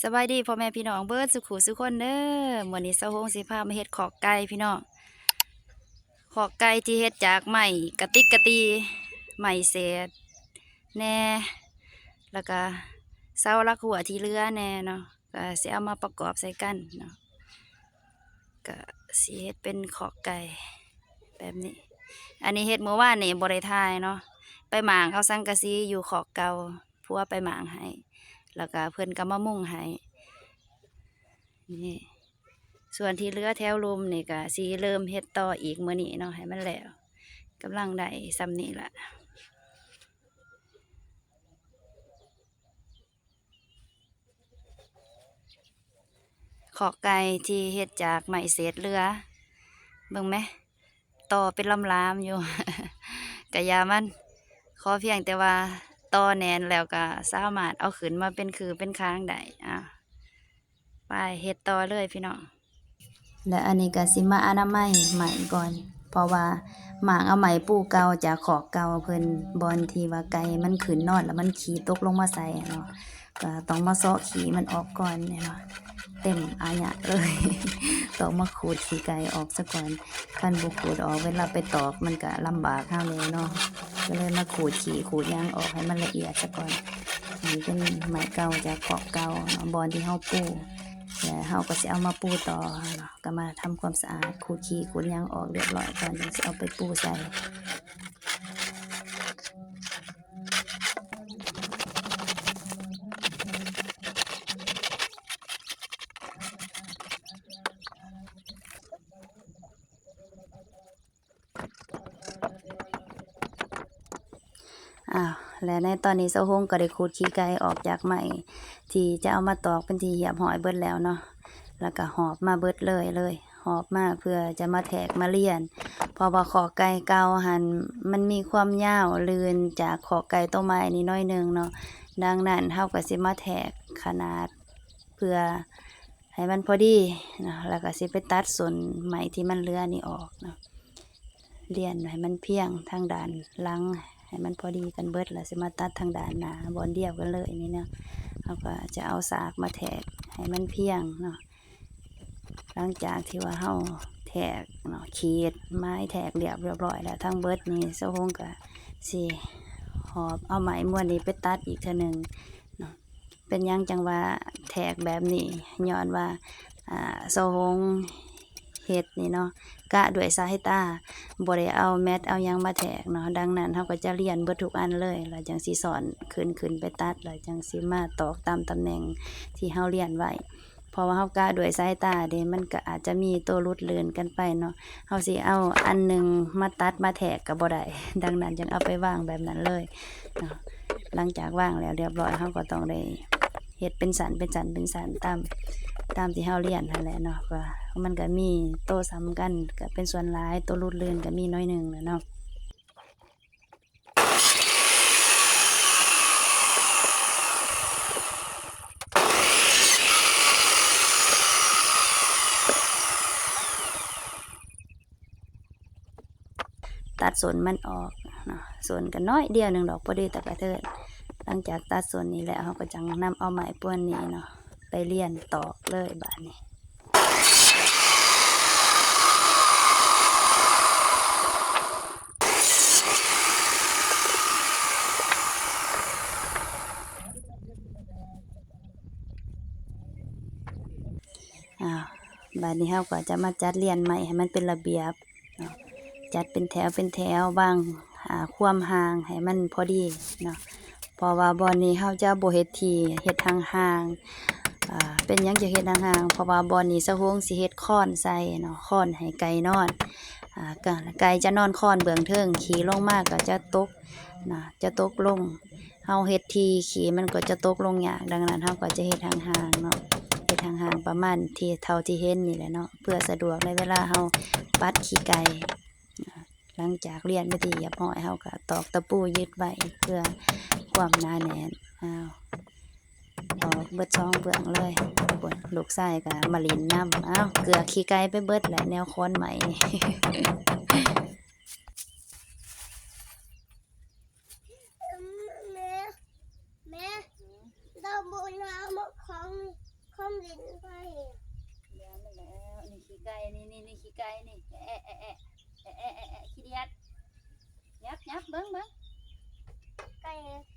ສະບາຍດີພໍ່ແມ່ພີ່ນ້ອງເບິດສູ່ຄູ່ສູ່ຄົນເດີ. ມື້ນີ້ສາວຫົງຊິພາມາເຮັດຄອກໄກ່ພີ່ນ້ອງ. ຄອກໄກ່ທີ່ເຮັດຈາກໄມ້ກະຕິກກະຕີ, ໄມ້ເສດແດ່ ແລ້ວກະເສົາຫຼັກຮົ້ວທີ່ເຫຼືອແດ່ເນາະ, ກະຊິເອົາມາປະກອບໃສ່ກັນເນາະ. ກະຊິເຮັດເປັນຄອກໄກ່ແບບນີ້. ອັນນີ້ເຮັດມື້ວານນີ້ ບໍ່ໄດ້ຖ່າຍເນາະ, ໄປມ້າງເອົາສັງກະສີຢູ່ຄອກເກົ່າ ຜົວໄປມ້າງໃຫ້ ແລ້ວກະເພິ່ນກະມາມຸງໃຫ້. ນີ້ ສ່ວນທີ່ເຫຼືອແຖວລຸ່ມນີ້ກະຊິເລີ່ມເຮັດຕໍ່ອີກມື້ນີ້ເນາະ ໃຫ້ມັນແລ້ວ. ກຳລັງໄດ້ສ່ຳນີ້ລະ. ຄອກໄກ່ທີ່ເຮັດຈາກໄມ້ເສດເຫຼືອ ເບິ່ງແມ ຕໍ່ເປັນລຳລາມຢູ່ ກະຢ່າມັນ, ຂໍພຽງແຕ່ວ່າຕໍ່ແໜ້ນແລ້ວກະສາມາດເອົາຂຶ້ນມາເປັນຄືເປັນຄາງໄດ້. ອາ ໄປເຮັດຕໍ່ເລີຍພີ່ນ້ອງ. ແລະ ອັນນີ້ກະຊິມາອະນາໄມໄມ້ກ່ອນ ເພາະວ່າມ້າງເອົາໄມ້ປູເກົ່າຈາກຄອກເກົ່າເພິ່ນ ບ່ອນທີ່ວ່າໄກ່ມັນຂຶ້ນນອນແລ້ວມັນຂີ້ຕົກລົງມາໃສ່ເນາະ, ກະຕ້ອງມາເຊາະຂີ້ມັນອອກກ່ອນເນາະ. ເຕັມອາຍະເລີຍ ຕ້ອງມາຂູດຂີ້ໄກ່ອອກສາກ່ອນ, ຄັນບໍ່ຂູດອອກເວລາໄປຕອກມັນກະລຳບາກເຮົາແດ່ເນາະ, ກະເລີຍມາຂູດຂີ້ຂູດຫຍັງອອກໃຫ້ມັນລະອຽດສາກ່ອນ. ອັນນີ້ເປັນໄມ້ເກົ່າຈາກຄອກເກົ່າເນາະ ບ່ອນທີ່ເຮົາປູ ແລ້ວເຮົາກະຊິເອົາມາປູຕໍ່ເນາະ, ກະມາທຳຄວາມສະອາດ ຂູດຂີ້ຂູດຫຍັງອອກລຽບຮ້ອຍກ່ອນ ຈັ່ງຊິເອົາໄປປູໃສ່. ອ້າວ ແລະ ໃນຕອນນີ້ສາວຫົງກະໄດ້ຂູດຂີ້ໄກ່ອອກຈາກໄມ້ທີ່ຈະເອົາມາຕອກເປັນທີ່ຮຽບຮ້ອຍເບິດແລ້ວເນາະ, ແລ້ວກະຫອບມາເບິດເລີຍ ເລີຍ ຫອບມາເພື່ອຈະມາແທກມາລຽນ ເພາະວ່າຄອກໄກ່ເກົ່າຫັ້ນມັນມີຄວາມຍາວລື່ນຈາກຄອກໄກ່ໂຕໃໝ່ນີ້ໜ້ອຍໜຶ່ງເນາະ. ດັ່ງນັ້ນເຮົາກະຊິມາແທກຂະໜາດເພື່ອໃຫ້ມັນພໍດີເນາະ, ແລ້ວກະຊິໄປຕັດສົ້ນໄມ້ທີ່ມັນເຫຼືອນີ້ອອກເນາະ, ລຽນໃຫ້ມັນພຽງທາງດ້ານຫຼັງໃຫ້ມັນພໍດີກັນເບິດ ແລ້ວຊິມາຕັດທາງດ້ານໜ້າບ່ອນດຽວກັນເລີຍນີ້ເນາະ. ເຮົາກະຈະເອົາສາກມາແທກໃຫ້ມັນພຽງເນາະ. ຫຼັງຈາກທີ່ວ່າເຮົາແທກເນາະ ຂີດໝາຍແທກລຽບ ລຽບຮ້ອຍແລ້ວທັງເບິດນີ້ ສາວຫົງກະຊິຫອບເອົາໄມ້ມວນນີ້ໄປຕັດອີກເທື່ອໜຶ່ງເນາະ. ເປັນຫຍັງຈັ່ງວ່າແທກແບບນີ້? ຍ້ອນວ່າ ອາ ສາວຫົງເຮັດນີ້ເນາະ ກະດ້ວຍສາຍຕາ ບໍ່ໄດ້ເອົາແມັດເອົາຫຍັງມາແທກເນາະ, ດັ່ງນັ້ນເຮົາກະຈະລຽນເບິດທຸກອັນເລີຍ ແລ້ວຈັ່ງຊິຊ້ອນຂຶ້ນ ຂຶ້ນໄປຕັດ ແລ້ວຈັ່ງຊິມາຕອກຕາມຕຳແໜ່ງທີ່ເຮົາລຽນໄວ້. ເພາະວ່າເຮົາກະດ້ວຍສາຍຕາເດ້ ມັນກະອາດຈະມີໂຕຫຼຸດລື່ນກັນໄປເນາະ, ເຮົາຊິເອົາອັນໜຶ່ງມາຕັດມາແທກກະບໍ່ໄດ້, ດັ່ງນັ້ນຈຶ່ງເອົາໄປວາງແບບນັ້ນເລີຍເນາະ. ຫຼັງຈາກວາງແລ້ວລຽບຮ້ອຍ ເຮົາກະຕ້ອງໄດ້ເຮັດເປັນຊັ້ນ ເປັນຊັ້ນ ເປັນຊັ້ນ ຕາມ ຕາມທີ່ເຮົາລຽນຫັ້ນແຫຼະເນາະ, ກະມັນກະມີໂຕສ່ຳກັນ ກະເປັນສ່ວນຫຼາຍ, ໂຕຫຼຸດລື່ນກະມີໜ້ອຍໜຶ່ງແຫຼະເນາະ. ຕັດສົ້ນມັນອອກເນາະ, ສົ້ນກະນ້ອຍດຽວໜຶ່ງດອກ ພໍດີຕະກະເທີນ. ຫຼັງຈາກຕັດສົ້ນນີ້ແລ້ວ ເຮົາກະຈັ່ງນຳເອົາໄມ້ປວນນີ້ເນາະ ໄປລຽນຕອກເລີຍບາດນີ້. ອ້າວ ບາດນີ້ເຮົາກໍຈະມາຈັດລຽນໄມ້ໃຫ້ມັນເປັນລະບຽບເນາະ, ຈັດເປັນແຖວເປັນແຖວ ວາງ ອາ ຄວາມຫ່າງໃຫ້ມັນພໍດີເນາະ. ເພາະວ່າບ່ອນນີ້ເຮົາຈະບໍ່ເຮັດທີ່ ເຮັດຫ່າງໆ. ອາ ເປັນຫຍັງຈະເຮັດຫ່າງໆ? ເພາະວ່າບ່ອນນີ້ສາວຫົງຊິເຮັດຄອນໃສ່ເນາະ, ຄອນໃຫ້ໄກ່ນອນ. ອາ ກະ ໄກ່ຈະນອນຄອນເບື້ອງເທິງ, ຂີ້ລົງມາກໍຈະຕົກນະ, ຈະຕົກລົງ. ເຮົາເຮັດທີ່ ຂີ້ມັນກໍຈະຕົກລົງຍາກ, ດັ່ງນັ້ນເຮົາກໍຈະເຮັດຫ່າງໆເນາະ, ເຮັດຫ່າງໆປະມານທີ່ ເທົ່າທີ່ເຫັນນີ້ແຫຼະເນາະ, ເພື່ອສະດວກໃນເວລາເຮົາປັດຂີ້ໄກ່. ຫຼັງຈາກລຽນເປັນທີ່ຮຽບຮ້ອຍ ເຮົາກໍຕອກຕະປູຍຶດໄວ້ເພື່ອຄວາມໜາແໜ້ນ. ອ້າວ ຕອກເບິດສອງເບື້ອງເລີຍ. ພຸ້ນ ລູກຊາຍກໍມາຫຼິ້ນນຳ. ອ້າວ ເກືອກຂີ້ໄກ່ໄປເບິດແຫຼະ ແນວຄອນໄມ້ນີ້. ແມ່ ແມ່ ດອກບັວລາວມາຂອງ ດຽວມັນແລ້ວ ນີ້ຂີ້ໄກ່ ນີ້ ນີ້ ນີ້ຂີ້ໄກ່ນີ້ ແອະ ແອະ ແອະ ແອະ ແອະ ແອະ ແອະ ຂີ້ດຽດ ຫຍັບ ຫຍັບ ເບິ່ງ ເບິ່ງ ໄກ່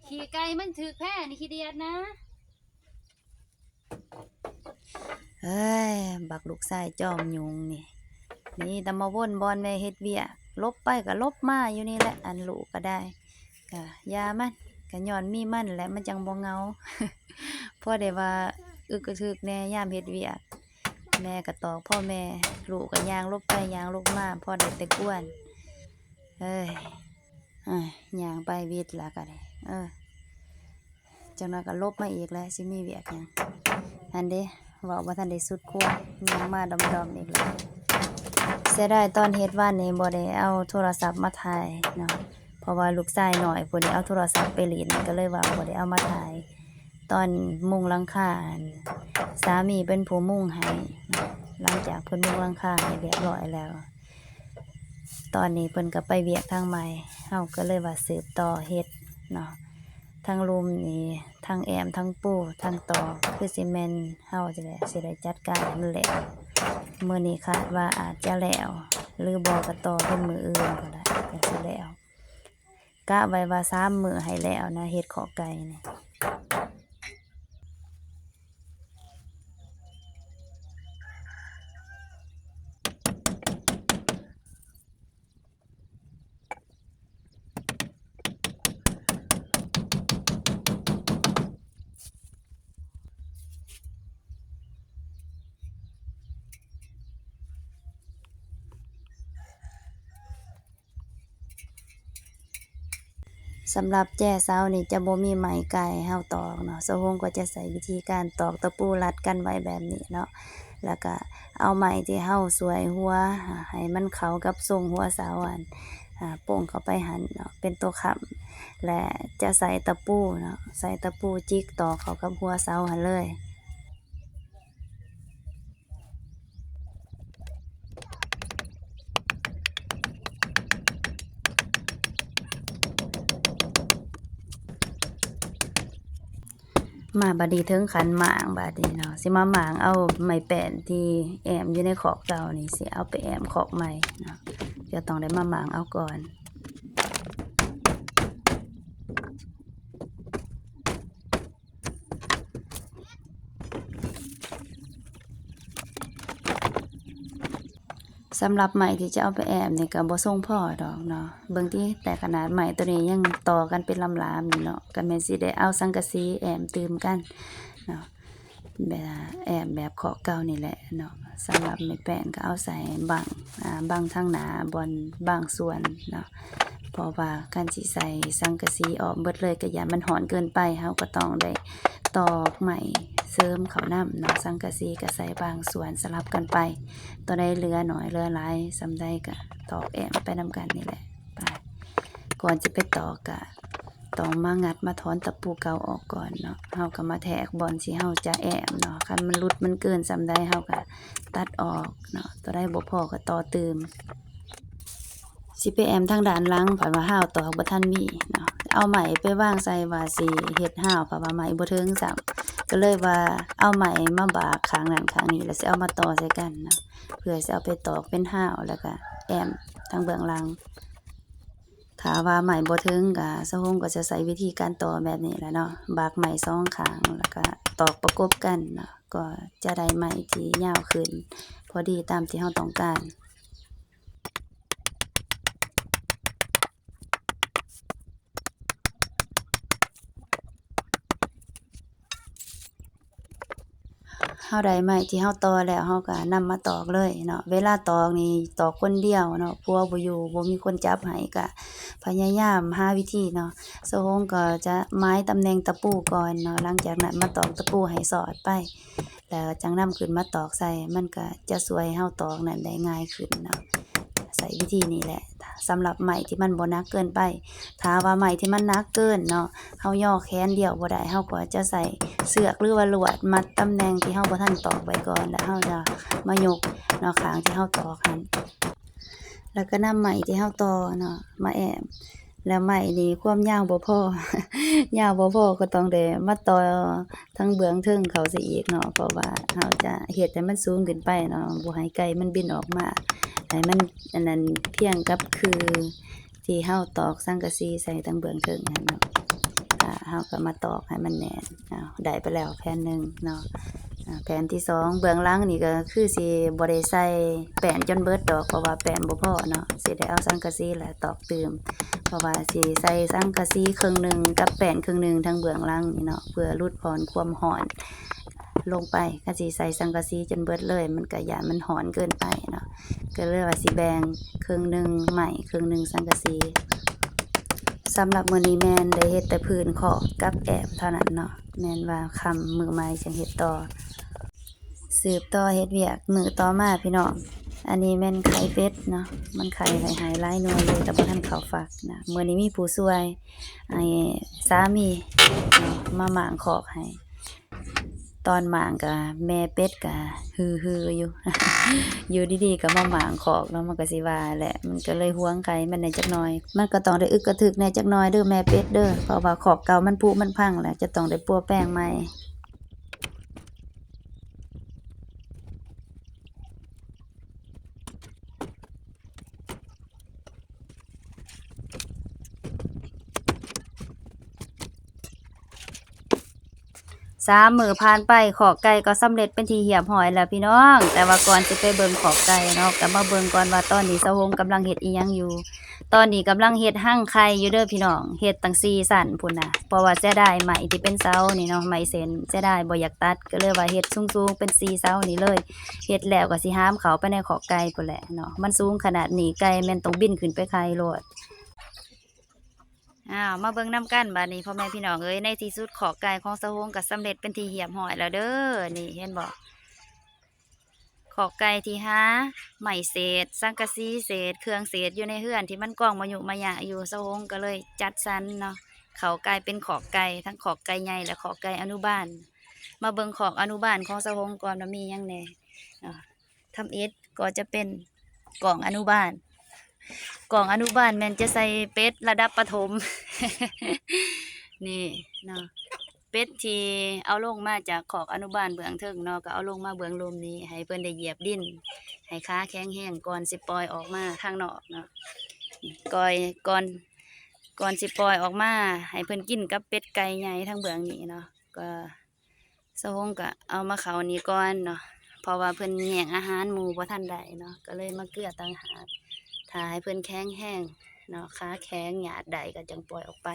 ຂີ້ໄກ່ມັນຖືກແພ້ ນີ້ຂີ້ດຽດນະ. ເອີຍ ບັກລູກຊາຍຈອມຍຸງນີ້ ມີແຕ່ມາວົນບ່ອນແມ່ເຮັດວຽກ ຫຼົບໄປກໍຫຼົບມາຢູ່ນີ້ແຫຼະ ອັນລູກກໍໄດ້ ກະຢ່າມັນ ກະຍ້ອນມີມັນແຫຼະ ມັນຈັ່ງບໍ່ເຫງົາ ພໍໄດ້ວ່າອຶກກະທຶກແດ່ຍາມເຮັດວຽກ ແມ່ກະຕອກພໍແມ່ ລູກກະຍ່າງຫຼົບໄປຍ່າງຫຼົບມາ ພໍໄດ້ແຕ່ກວນ ເອີຍ ເອີຍ ຍ່າງໄປວິດລະກະໄດ້ ເອີ ຈັກໜ້ອຍກໍຫຼົບມາອີກແຫຼະ ຊິມີວຽກຫຍັງ ຫັ້ນເດ້ ເວົ້າບໍ່ທັນໄດ້ສຸດຄວາມ ຍັງມາດອມໆອີກແຫຼະ. ເສຍດາຍຕອນເຮັດວານນີ້ບໍ່ໄດ້ເອົາໂທລະສັບມາຖ່າຍເນາະ ເພາະວ່າລູກຊາຍນ້ອຍຜູ້ນີ້ເອົາໂທລະສັບໄປຫຼິ້ນ ກໍເລີຍວ່າບໍ່ໄດ້ເອົາມາຖ່າຍ. ຕອນມຸງຫຼັງຄາຫັ້ນ ສາມີເປັນຜູ້ມຸງໃຫ້ເນາະ ຫຼັງຈາກເພິ່ນມຸງຫຼັງຄາໃຫ້ຮຽບຮ້ອຍແລ້ວ ຕອນນີ້ເພິ່ນກໍໄປວຽກທາງໃໝ່ ເຮົາກໍເລີຍວ່າສືບຕໍ່ເຮັດເນາະ ທັງລຸ່ມນີ້ ທັງແອ້ມ ທັງປູ ທັງຕອກ ຄືຊິແມ່ນເຮົານີ້ແຫຼະ ຊິໄດ້ຈັດການໃຫ້ມັນແລ້ວ. ມື້ນີ້ຄາດວ່າອາດຈະແລ້ວ ຫຼືບໍ່ກໍຕໍ່ເປັນມື້ອື່ນກໍໄດ້ ກໍຊິແລ້ວ. ກະໄວ້ວ່າສາມມື້ໃຫ້ແລ້ວນະ ເຮັດຄອກໄກ່ນີ້. ສຳລັບແຈເສົານີ້ຈະບໍ່ມີໄມ້ໄກ່ໃຫ້ເຮົາຕອກເນາະ, ສາວຫົງກໍຈະໃຊ້ວິທີການຕອກຕະປູລັດກັນໄວ້ແບບນີ້ເນາະ, ແລ້ວກະເອົາໄມ້ທີ່ເຮົາສວຍຫົວໃຫ້ມັນເຂົ້າກັບຊົງຫົວເສົາ ອັນ ອາ ປົງເຂົ້າໄປຫັ້ນເນາະ ເປັນຕົວຄ້ຳ ແລະ ຈະໃຊ້ຕະປູເນາະ ໃຊ້ຕະປູຈິກຕອກເຂົ້າກັບຫົວເສົາຫັ້ນເລີຍ. ມາບາດນີ້ເຖິງຂັ້ນມ້າງບາດນີ້ເນາະ, ຊິມາມ້າງເອົາໄມ້ແປ້ນທີ່ແອ້ມຢູ່ໃນຄອກເກົ່ານີ້ ຊິເອົາໄປແອ້ມຄອກໃໝ່ເນາະ, ຈະຕ້ອງໄດ້ມາມ້າງເອົາກ່ອນ. ສຳລັບໄມ້ທີ່ຈະເອົາໄປແອ້ມນີ້ກໍບໍ່ຊົງພໍດອກເນາະ, ເບິ່ງຕິ ແຕ່ຂະໜາດໄມ້ໂຕນີ້ຍັງຕໍ່ກັນເປັນລຳລາມຢູ່ເນາະ, ກໍແມ່ນຊິໄດ້ເອົາສັງກະສີແອ້ມຕື່ມກັນເນາະ, ແບບ ແອ້ມແບບເຄາະເກົ່ານີ້ແຫຼະເນາະ. ສຳລັບໄມ້ແປ້ນກໍເອົາໃສ່ບັ້ງ ອາ ບັ້ງທາງໜ້າ ບ່ອນບາງສ່ວນເນາະ, ເພາະວ່າຄັນຊິໃສ່ສັງກະສີອ້ອມເບິດເລີຍ ກໍຢ້ານມັນຮ້ອນເກີນໄປ, ເຮົາກໍຕ້ອງໄດ້ຕອກໄມ້ເສີມເຂົ້ານຳເນາະ, ສັງກະສີກໍໃສ່ບາງສ່ວນສະຫຼັບກັນໄປ, ຕົວໃດເຫຼືອໜ້ອຍເຫຼືອຫຼາຍສ່ຳໃດກໍຕອກແອ້ມໄປນຳກັນນີ້ແຫຼະ. ໄປ ກ່ອນຈະໄປຕອກກໍຕ້ອງມາງັດມາຖອນຕະປູເກົ່າອອກກ່ອນເນາະ, ເຮົາກໍມາແທກບ່ອນທີ່ເຮົາຈະແອ້ມເນາະ, ຄັນມັນຫຼຸດມັນເກີນສ່ຳໃດເຮົາກໍຕັດອອກເນາະ, ຕົວໃດບໍ່ພໍກໍຕໍ່ຕື່ມ. ຊິໄປແອ້ມທາງດ້ານຫຼັງ ເພາະວ່າຮາວຕອກບໍ່ທັນມີເນາະ, ເອົາໄມ້ໄປວາງໃສ່ວ່າຊິເຮັດຮາວ ເພາະວ່າໄມ້ບໍ່ເຖິງຊ້ຳ, ກໍເລີຍວ່າເອົາໄມ້ມາບາກຂ້າງນັ້ນຂ້າງນີ້ ແລ້ວຊິເອົາມາຕໍ່ໃສ່ກັນເນາະ, ເພື່ອຊິເອົາໄປຕອກເປັນຮາວ ແລ້ວກໍແອ້ມທາງເບື້ອງຫຼັງ. ຖ້າວ່າໄມ້ບໍ່ເຖິງກໍ ສາວຫົງກໍຈະໃຊ້ວິທີການຕໍ່ແບບນີ້ແຫຼະເນາະ, ບາກໄມ້ສອງຂ້າງ ແລ້ວກໍຕອກປະກົບກັນເນາະ, ກໍຈະໄດ້ໄມ້ທີ່ຍາວຂຶ້ນ ພໍດີຕາມທີ່ເຮົາຕ້ອງການ. ເຮົາໄດ້ໄມ້ທີ່ເຮົາຕໍ່ແລ້ວ ເຮົາກໍນຳມາຕອກເລີຍເນາະ, ເວລາຕອກນີ້ຕອກຄົນດຽວເນາະ, ຜົວບໍ່ຢູ່ ບໍ່ມີຄົນຈັບໃຫ້ ກໍພະຍາຍາມຫາວິທີເນາະ, ສາວຫົງກໍຈະໝາຍຕຳແໜ່ງຕະປູກ່ອນເນາະ, ຫຼັງຈາກນັ້ນມາຕອກຕະປູໃຫ້ສອດໄປ ແລ້ວຈັ່ງນຳຂຶ້ນມາຕອກໃສ່ ມັນກໍຈະຊ່ວຍເຮົາຕອກນັ້ນໄດ້ງ່າຍຂຶ້ນເນາະ. ໃຊ້ວິທີນີ້ແຫຼະ ສຳລັບໄມ້ທີ່ມັນບໍ່ໜັກເກີນໄປ. ຖ້າວ່າໄມ້ທີ່ມັນໜັກເກີນເນາະ, ເຮົາຍໍແຂນດຽວບໍ່ໄດ້, ເຮົາກໍຈະໃຊ້ເຊືອກ ຫຼືວ່າລວດມັດຕຳແໜ່ງທີ່ເຮົາບໍ່ທັນຕອກໄວ້ກ່ອນ, ແລ້ວເຮົາຈະມາຍົກເນາະ ຂ້າງທີ່ເຮົາຕອກຫັ້ນ, ແລ້ວກໍນຳໄມ້ທີ່ເຮົາຕໍ່ເນາະ ມາແອ້ມ ແລ້ວໄມ້ນີ້ຄວາມຍາວບໍ່ພໍ ຍາວບໍ່ພໍກໍຕ້ອງໄດ້ມາຕໍ່ທາງເບື້ອງເທິງເຂົາຊະອີກເນາະ ເພາະວ່າເຮົາຈະເຮັດໃຫ້ມັນສູງຂຶ້ນໄປເນາະ ບໍ່ໃຫ້ໄກ່ມັນບິນອອກມາ ໃຫ້ມັນອັນນັ້ນພຽງກັບຄືທີ່ເຮົາຕອກສັງກະສີໃສ່ທາງເບື້ອງເທິງຫັ້ນເນາະ. ອາ ເຮົາກໍມາຕອກໃຫ້ມັນແໜ້ນ. ເອົາ ໄດ້ໄປແລ້ວແຜ່ນໜຶ່ງເນາະ. ອາ ແຜ່ນທີສອງ ເບື້ອງຫຼັງນີ້ກໍຄືຊິບໍ່ໄດ້ໃສ່ແປ້ນຈົນເບິດດອກ ເພາະວ່າແປ້ນບໍ່ພໍເນາະ ຊິໄດ້ເອົາສັງກະສີແຫຼະຕອກຕື່ມ ເພາະວ່າຊິໃສ່ສັງກະສີເຄິ່ງໜຶ່ງກັບແປ້ນເຄິ່ງໜຶ່ງທາງເບື້ອງຫຼັງນີ້ເນາະ ເພື່ອຫຼຸດຜ່ອນຄວາມຮ້ອນລົງໄປ. ຄັນຊິໃສ່ສັງກະສີຈົນເບິດເລີຍ ມັນກໍຢ້ານມັນຮ້ອນເກີນໄປເນາະ ກໍເລີຍວ່າຊິແບ່ງເຄິ່ງໜຶ່ງໄມ້ ເຄິ່ງໜຶ່ງສັງກະສີ. ສຳລັບມື້ນີ້ແມ່ນໄດ້ເຮັດແຕ່ພື້ນຄອກກັບແອ້ມເທົ່ານັ້ນເນາະ ແມ່ນວ່າຄ່ຳມື້ໃໝ່ຈັ່ງເຮັດຕໍ່. ສືບຕໍ່ເຮັດວຽກມື້ຕໍ່ມາພີ່ນ້ອງ. ອັນນີ້ແມ່ນໄຂ່ເປັດເນາະ ມັນໄຂ່ໄຫຼໆຫຼາຍໜ່ວຍຢູ່ ແຕ່ບໍ່ທັນເຂົ້າຟັກນະ. ມື້ນີ້ມີຜູ້ຊ່ວຍ ໃຫ້ສາມີເນາະ ມາມ້າງຄອກໃຫ້. ຕອນມ້າງກະແມ່ເປັດກະຮືໆຢູ່ ຢູ່ດີໆກໍມາມ້າງຄອກເນາະ ມັນກໍຊິວ່າແຫຼະ ມັນກໍເລີຍຫວງໄຂ່ມັນແດ່ຈັກໜ່ອຍ. ມັນກໍຕ້ອງໄດ້ອຶກກະທຶກແດ່ຈັກໜ່ອຍເດີແມ່ເປັດເດີ ເພາະວ່າຄອກເກົ່າມັນຜຸມັນພັງແລ້ວ ຈະຕ້ອງໄດ້ປົວແປງໃໝ່. ສາມມື້ຜ່ານໄປ ຄອກໄກ່ກໍສຳເລັດເປັນທີ່ຮຽບຮ້ອຍແລ້ວພີ່ນ້ອງ. ແຕ່ວ່າກ່ອນຊິໄປເບິ່ງຄອກໄກ່ເນາະ ກໍມາເບິ່ງກ່ອນວ່າຕອນນີ້ສາວຫົງກຳລັງເຮັດອີ່ຫຍັງຢູ່. ຕອນນີ້ກຳລັງເຮັດຮັງໄຂ່ຢູ່ເດີພີ່ນ້ອງ ເຮັດຕັ້ງສີ່ຊັ້ນພຸ້ນນະ ເພາະວ່າເສຍດາຍໄມ້ທີ່ເປັນເສົານີ້ເນາະ ໄມ້ເສັ້ນ ເສຍດາຍບໍ່ຢາກຕັດ ກໍເລີຍວ່າເຮັດສູງໆເປັນສີ່ເສົານີ້ເລີຍ. ເຮັດແລ້ວກໍຊິຫາມເຂົ້າໄປໃນຄອກໄກ່ພຸ້ນແຫຼະເນາະ ມັນສູງຂະໜາດນີ້ ໄກ່ແມ່ນຕ້ອງບິນຂຶ້ນໄປໄຂ່ໂລດ. ອ້າວ ມາເບິ່ງນຳກັນບາດນີ້ ພໍ່ແມ່ພີ່ນ້ອງເອີຍ ໃນທີ່ສຸດຄອກໄກ່ຂອງສາວຫົງກໍສຳເລັດເປັນທີ່ຮຽບຮ້ອຍແລ້ວເດີ. ນີ້ເຫັນບໍ່ ຄອກໄກ່ທີ່ຫາໄມ້ເສດ ສັງກະສີເສດ ເຄື່ອງເສດຢູ່ໃນເຮືອນທີ່ມັນກອງມາຍຸມາຍະຢູ່ ສາວຫົງກໍເລີຍຈັດສັນເນາະ ເຂົ້າກາຍເປັນຄອກໄກ່ ທັງຄອກໄກ່ໃຫຍ່ ແລະ ຄອກໄກ່ອະນຸບານ. ມາເບິ່ງຄອກອະນຸບານຂອງສາວຫົງກ່ອນວ່າມີຫຍັງແດ່ເນາະ. ທຳອິດກໍຈະເປັນກອງອະນຸບານ ກອງອະນຸບານແມ່ນຈະໃສ່ເປັດລະດັບປະຖົມ ນີ້ເນາະ ເປັດທີ່ເອົາລົງມາຈາກຄອກອະນຸບານເບື້ອງເທິງເນາະ ກໍເອົາລົງມາເບື້ອງລຸ່ມນີ້ ໃຫ້ເພິ່ນໄດ້ຢຽບດິນ ໃຫ້ຂາແຂງແຮງກ່ອນຊິປ່ອຍອອກມາທາງນອກເນາະ. ກ່ອຍ ກ່ອນ ກ່ອນຊິປ່ອຍອອກມາ ໃຫ້ເພິ່ນກິນກັບເປັດໄກ່ໃຫຍ່ທາງເບື້ອງນີ້ເນາະ ກໍ ສາວຫົງກະເອົາມາເຂົ້ານີ້ກ່ອນເນາະ ເພາະວ່າເພິ່ນແຍ່ງອາຫານໝູ່ບໍ່ທັນໄດ້ເນາະ ກໍເລີຍມາເກືອຕ່າງຫາກ ຖ້າໃຫ້ເພິ່ນແຂງແຮງເນາະ ຂາແຂງ ຍາດໄດ້ກໍຈັ່ງປ່ອຍອອກໄປ.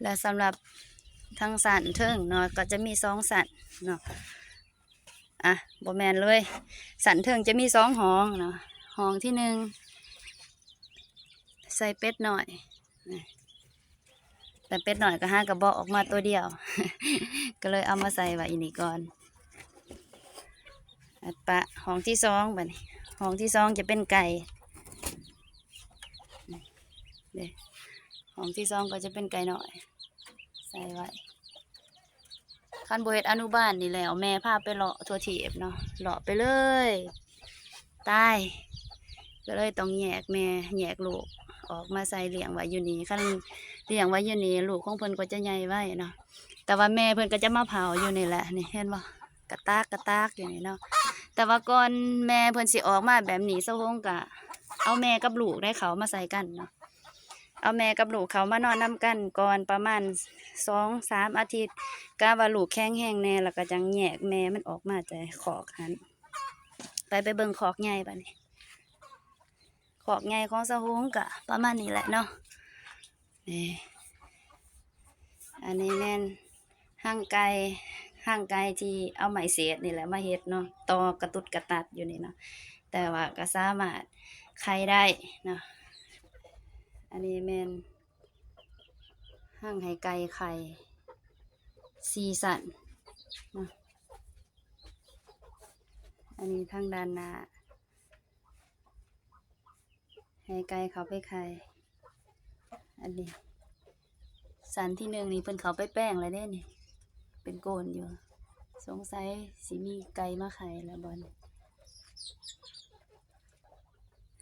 ແລະ ສຳລັບທາງຊັ້ນເທິງເນາະ ກໍຈະມີສອງຊັ້ນເນາະ ອະ ບໍ່ແມ່ນເລີຍ ຊັ້ນເທິງຈະມີສອງຫ້ອງເນາະ ຫ້ອງທີໜຶ່ງ ໃສ່ເປັດນ້ອຍ ແຕ່ເປັດນ້ອຍກໍຫາກະເບາະອອກມາໂຕດຽວ ກໍເລີຍເອົາມາໃສ່ໄວ້ຢູ່ນີ້ກ່ອນ. ອັດປະ ຫ້ອງທີສອງ ບາດນີ້ ຫ້ອງທີສອງຈະເປັນໄກ່ ເດ້ ຫ້ອງທີສອງກໍຈະເປັນໄກ່ນ້ອຍ ໃສ່ໄວ້. ຄັນບໍ່ເຮັດອະນຸບານນີ້ແລ້ວ ແມ່ພາໄປເລາະທົ່ວທີບເນາະ ເລາະໄປເລີຍ ຕາຍ ກໍເລີຍຕ້ອງແຍກແມ່ ແຍກລູກອອກມາໃສ່ລ້ຽງໄວ້ຢູ່ນີ້. ຄັນລ້ຽງໄວ້ຢູ່ນີ້ ລູກຂອງເພິ່ນກໍຈະໃຫຍ່ໄວເນາະ ແຕ່ວ່າແມ່ເພິ່ນກໍຈະມາເຝົ້າຢູ່ນີ້ແຫຼະ ນີ້ເຫັນບໍ່ ກະຕາກ ກະຕາກຢູ່ນີ້ເນາະ. ແຕ່ວ່າກ່ອນແມ່ເພິ່ນຊິອອກມາແບບນີ້ ສາວຫົງກະເອົາແມ່ກັບລູກໄດ້ເຂົ້າມາໃສ່ກັນເນາະ ເອົາແມ່ກັບລູກເຂົ້າມານອນນຳກັນກ່ອນປະມານສອງສາມອາທິດ ກະວ່າລູກແຂງແຮງແດ່ ແລ້ວກໍຈັ່ງແຍກແມ່ມັນອອກມາແຕ່ຄອກຫັ້ນ ໄປ ໄປເບິ່ງຄອກໃຫຍ່ບາດນີ້. ຄອກໃຫຍ່ຂອງສາວຫົງກະປະມານນີ້ແຫຼະເນາະ ນີ້ ອັນນີ້ແມ່ນຮັງໄກ່ ຮັງໄກ່ທີ່ເອົາໄມ້ເສດນີ້ແຫຼະມາເຮັດເນາະ ຕໍ່ກະຕຸດກະຕັດຢູ່ນີ້ເນາະ ແຕ່ວ່າກໍສາມາດໄຂ່ໄດ້ເນາະ. ອັນນີ້ແມ່ນຮັງໃຫ້ໄກ່ໄຂ່ສີ່ຊັ້ນເນາະ ອັນນີ້ທາງດ້ານໜ້າ ໃຫ້ໄກ່ເຂົ້າໄປໄຂ່ ອັນນີ້ ຊັ້ນທີໜຶ່ງນີ້ເພິ່ນເຂົ້າໄປແປງແລ້ວເດ້ນີ້ ເປັນໂກນຢູ່ ສົງໄສຊິມີໄກ່ມາໄຂ່ແລ້ວບໍ່ນີ້.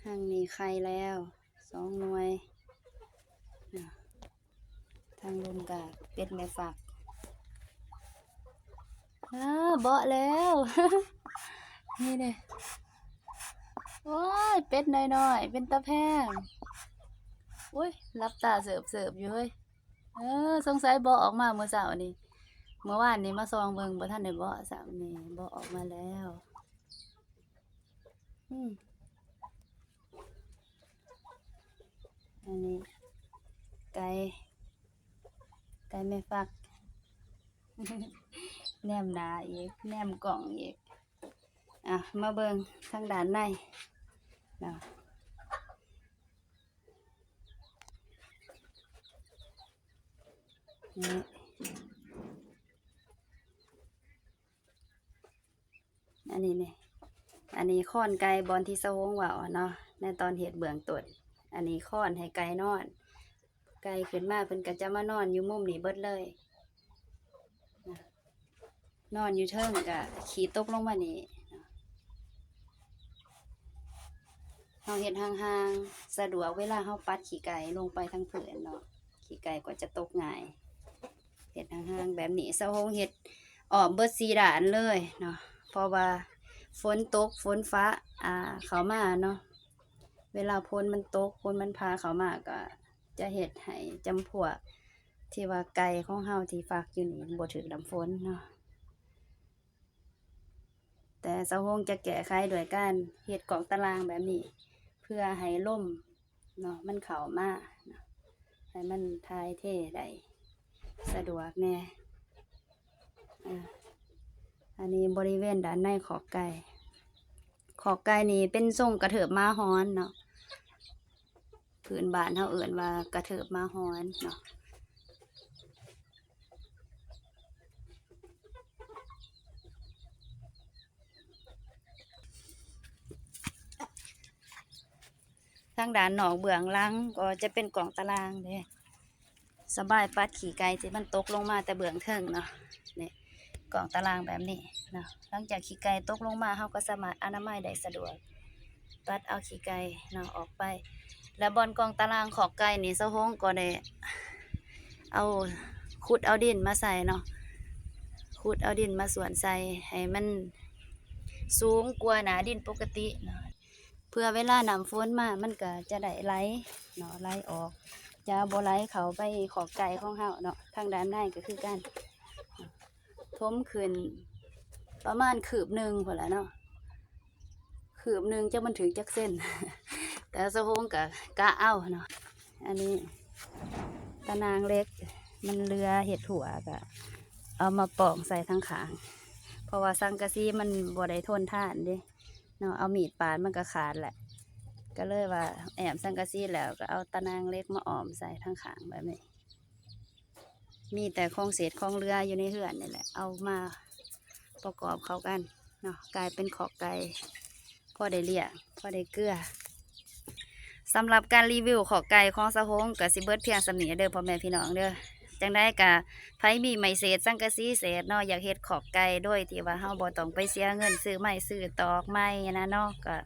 ຮັງນີ້ໄຂ່ແລ້ວ ສອງໜ່ວຍ ທາງລຸ່ມກະເປັດແມ່ຟັກ. ອາ ເບາະແລ້ວ ນີ້ເດ້. ໂອ້ຍ ເປັດນ້ອຍໆ ເປັນຕາແພງ. ໂອ້ຍ ຫຼັບຕາເສີບໆຢູ່ເຮີ້ຍ. ເອີ ສົງໄສເບາະອອກມາມື້ເຊົ້ານີ້. ເມື່ອວານນີ້ມາສ່ອງເບິ່ງ ບໍ່ທັນໄດ້ເບາະຊ້ຳ. ນີ້ ເບາະອອກມາແລ້ວ. ອືມ ອັນນີ້ໄກ່ ໄກ່ແມ່ຟັກ ແນມໜ້າອີກ ແນມກ້ອງອີກ. ອ່ະ ມາເບິ່ງທາງດ້ານໃນເນາະ. ນີ້ ອັນນີ້ນີ້ ອັນນີ້ຄອນໄກ່ ບ່ອນທີ່ສາວໂຮງເວົ້າເນາະ ໃນຕອນເຮັດເບື້ອງຕົ້ນ. ອັນນີ້ຄອນໃຫ້ໄກ່ນອນ. ໄກ່ຂຶ້ນມາເພິ່ນກໍຈະມານອນຢູ່ມຸມນີ້ເບິດເລີຍ. ນອນຢູ່ເທິງ ກະຂີ້ຕົກລົງມານີ້. ເຮົາເຮັດຫ່າງໆ ສະດວກເວລາເຮົາປັດຂີ້ໄກ່ລົງໄປທາງພື້ນເນາະ, ຂີ້ໄກ່ກໍຈະຕົກງ່າຍ. ເຮັດຫ່າງໆແບບນີ້ ສາວໂຮງເຮັດອ້ອມເບິດສີ່ດ້ານເລີຍເນາະ, ເພາະວ່າຝົນຕົກ ຝົນຟ້າ ອ່າ ເຂົ້າມາເນາະ, ເວລາຝົນມັນຕົກ ຝົນມັນພາເຂົ້າມາ ກໍຈະເຮັດໃຫ້ຈຳພວກທີ່ວ່າໄກ່ຂອງເຮົາທີ່ຟັກຢູ່ນີ້ບໍ່ຖືກນ້ຳຝົນເນາະ. ແຕ່ສາວໂຮງຈະແກ້ໄຂດ້ວຍການເຮັດກອງຕາລາງແບບນີ້ ເພື່ອໃຫ້ລົມເນາະ ມັນເຂົ້າມາເນາະ ໃຫ້ມັນຖ່າຍເທໄດ້ສະດວກແດ່. ອາ ອັນນີ້ບໍລິເວນດ້ານໃນຄອກໄກ່. ຄອກໄກ່ນີ້ເປັນຊົງກະເທີບໝາຫອນເນາະ. ພື້ນບ້ານເຮົາເອີ້ນວ່າກະເທີບໝາຫອນເນາະ. ທາງດ້ານນອກເບື້ອງຫຼັງກໍຈະເປັນກອງຕາລາງເດ້. ສະບາຍປັດຂີ້ໄກ່ທີ່ມັນຕົກລົງມາແຕ່ເບື້ອງເທິງເນາະ. ນີ້ ກອງຕາລາງແບບນີ້ເນາະ, ຫຼັງຈາກຂີ້ໄກ່ຕົກລົງມາ ເຮົາກໍສາມາດອະນາໄມໄດ້ສະດວກ, ປັດເອົາຂີ້ໄກ່ເນາະອອກໄປ. ແລະ ບ່ອນກອງຕາລາງຄອກໄກ່ນີ້ ສາວໂຮງກໍໄດ້ເອົາ ຂຸດເອົາດິນມາໃສ່ເນາະ, ຂຸດເອົາດິນມາສ່ວນໃສ່ໃຫ້ມັນສູງກວ່າໜ້າດິນປົກກະຕິເນາະ. ເພື່ອເວລານ້ຳຝົນມາ ມັນກໍຈະໄດ້ໄຫຼເນາະ ໄຫຼອອກ ຈະບໍ່ໄຫຼເຂົ້າໄປຄອກໄກ່ຂອງເຮົາເນາະ. ທາງດ້ານໃນກໍຄືກັນ ຖົມຂຶ້ນປະມານຄືບໜຶ່ງພຸ້ນລະເນາະ, ຄືບໜຶ່ງ ຈັກມັນຖືກຈັກເຊັນ ແຕ່ສາວໂຮງກໍກະເອົາເນາະ. ອັນນີ້ຕາໜ່າງເຫຼັກ ມັນເຫຼືອເຮັດຮົ້ວ ກໍເອົາມາປ່ອງໃສ່ທາງຂ້າງ ເພາະວ່າສັງກະສີມັນບໍ່ໄດ້ທົນທານເດ້. ເນາະ ເອົາມີດປາດມັນກໍຂາດແຫຼະ, ກໍເລີຍວ່າແອ້ມສັງກະສີແລ້ວ ກໍເອົາຕາໜ່າງເຫຼັກມາອ້ອມໃສ່ທາງຂ້າງແບບນີ້. ມີແຕ່ຂອງເສດຂອງເຫຼືອຢູ່ໃນເຮືອນນີ້ແຫຼະ ເອົາມາປະກອບເຂົ້າກັນເນາະ, ກາຍເປັນຄອກໄກ່ ພໍໄດ້ລ້ຽງ ພໍໄດ້ເກືອ. ສຳລັບການຣີວິວຄອກໄກ່ຂອງສາວໂຮງ ກໍຊິເບິດພຽງສ່ຳນີ້ເດີ ພໍ່ແມ່ພີ່ນ້ອງເດີ. ຈັ່ງໃດກະ ໃຜມີໄມ້ເສດ ສັງກະສີເສດເນາະ ຢາກເຮັດຄອກໄກ່ໂດຍທີ່ວ່າເຮົາບໍ່ຕ້ອງໄປເສຍເງິນຊື້ໄມ້ຊື້ຕອກໃໝ່ນະເນາະ, ກໍ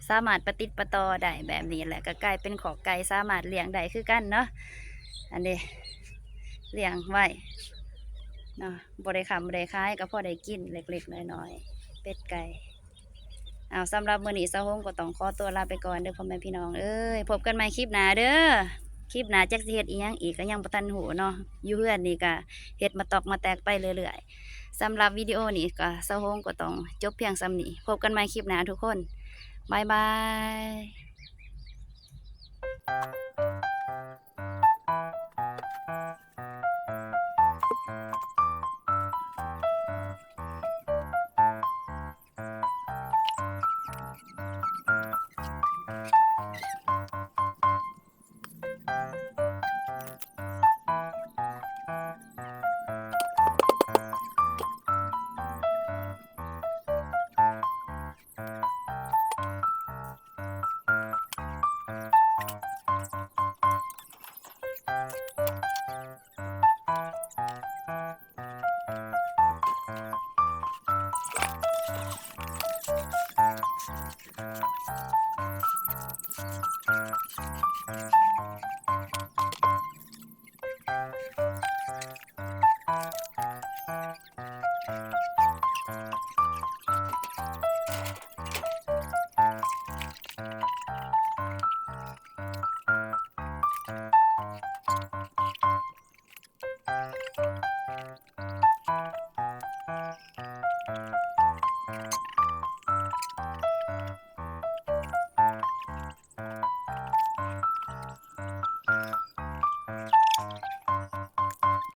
ສາມາດປະຕິດປະຕໍ່ໄດ້ແບບນີ້ແຫຼະ, ກໍກາຍເປັນຄອກໄກ່ ສາມາດລ້ຽງໄດ້ຄືກັນເນາະ. ອັນນີ້ລ້ຽງໄວ້ເນາະ, ບໍ່ໄດ້ຄ້ຳບໍ່ໄດ້ຂາຍ ກໍພໍໄດ້ກິນເລັກໆນ້ອຍໆ ເປັດໄກ່. ເອົາ ສຳລັບມື້ນີ້ສາວໂຮງກໍຕ້ອງຂໍຕົວລາໄປກ່ອນເດີ ພໍ່ແມ່ພີ່ນ້ອງເອີຍ. ພົບກັນໃໝ່ຄລິບໜ້າເດີ. ຄລິບໜ້າຈັກຊິເຮັດອີ່ຫຍັງອີກກໍຍັງບໍ່ທັນຮູ້ເນາະ. ຢູ່ເຮືອນນີ້ກໍເຮັດມາຕອກມາແຕກໄປເລື້ອຍໆ. ສຳລັບວິດີໂອນີ້ກໍ ສາວໂຮງກໍຕ້ອງຈົບພຽງສ່ຳນີ້. ພົບກັນໃໝ່ຄລິບໜ້າທຸກຄົນ. ບາຍບາຍ.